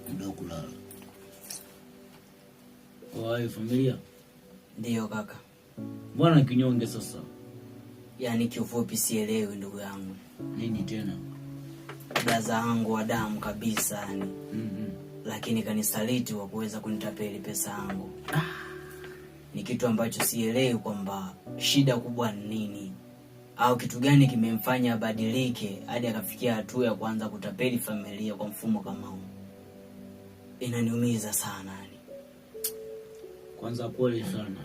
Muda wa kulala. Wae familia. Ndiyo kaka. Mbona kinyonge sasa? Yaani kiufupi sielewi ndugu yangu. Nini tena? Braza wangu wa damu kabisa yani. Lakini kanisaliti kwa kuweza kunitapeli pesa yangu. Ni kitu ambacho sielewi kwamba shida kubwa ni nini au kitu gani kimemfanya abadilike hadi akafikia hatua ya kuanza kutapeli familia kwa mfumo kama huu. Inaniumiza sana yani. Kwanza pole sana.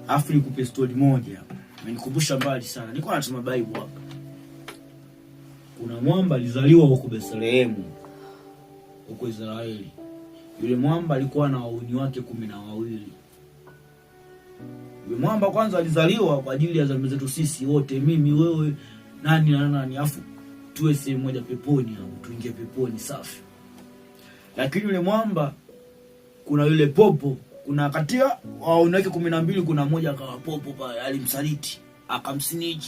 Alafu nikupe story moja. Imenikumbusha mbali sana. Nilikuwa nasoma Bible hapa. Kuna mwamba alizaliwa huko Bethlehemu, huko Israeli. Yule mwamba alikuwa na wauni wake 12. Yule mwamba kwanza alizaliwa kwa ajili ya dhambi zetu sisi wote, mimi, wewe, nani na nani, afu tuwe sehemu moja peponi, au tuingie peponi safi. Lakini yule mwamba, kuna yule popo, kuna katia wauni wake 12, kuna mmoja akawa popo pale, alimsaliti, akamsnitch,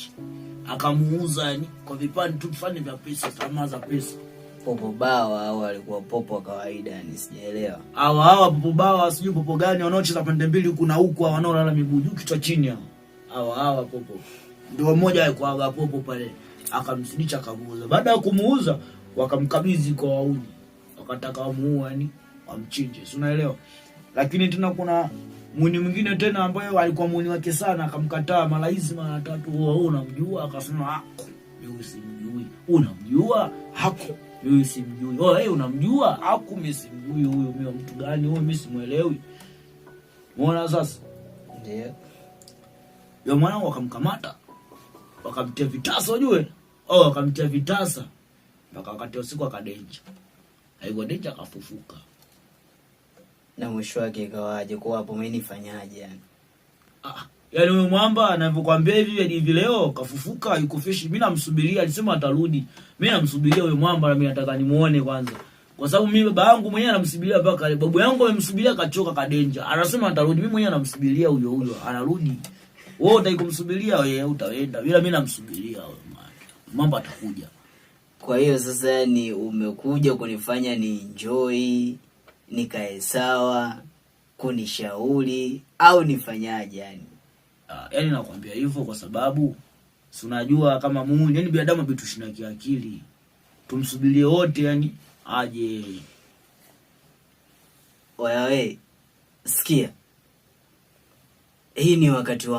akamuuza yani kwa vipande tu fulani vya pesa, tamaa za pesa. Popo bawa au alikuwa popo wa kawaida? Yani sijaelewa. Hawa hawa popo bawa, sijui popo gani, wanaocheza pande mbili huku na huku, hawa wanaolala miguu juu kichwa chini, hawa hawa hawa popo ndio mmoja alikuwa popo pale, akamsnitch akamuuza. Baada ya kumuuza, wakamkabidhi kwa wauni, wakataka wamuue, yani wamchinje, si unaelewa? Lakini tena kuna mwini mwingine tena ambaye alikuwa mwini wake sana, akamkataa mara hizi mara tatu. Wewe unamjua? Akasema hako mimi simjui. Unamjua? Hako mimi simjui. Oh, hey, unamjua? Hako mimi simjui. Huyu mimi mtu gani huyu? Mimi simuelewi. Umeona sasa? Ndio. Yule mwanangu wakamkamata, wakamtia vitasa, ujue. Oh, wakamtia vitasa mpaka wakati wa usiku akadenja. Haikuwa denja, akafufuka. Na mwisho wake ikawaje? Kwa hapo mimi nifanyaje yani? Yaani huyo mwamba anavyokuambia hivi hadi hivi leo kafufuka, yuko fresh. Mimi namsubiria, alisema atarudi. Mimi namsubiria huyo mwamba na mimi nataka nimuone kwanza. Kwa sababu mimi baba yangu mwenyewe anamsubiria mpaka babu yangu amemsubiria kachoka kadenja. Anasema atarudi. Mimi mwenyewe namsubiria huyo huyo, anarudi. Wewe utaki kumsubiria wewe utaenda. Ila mimi namsubiria huyo mwamba. Mwamba atakuja. Kwa hiyo sasa yani umekuja kunifanya ni enjoy, nikae sawa, kunishauri au nifanyaje yani? Yaani nakwambia hivyo kwa sababu si unajua kama muuni, yani binadamu abitushi na kiakili. Tumsubirie wote yani aje. Oya we, sikia. Hii ni wakati wa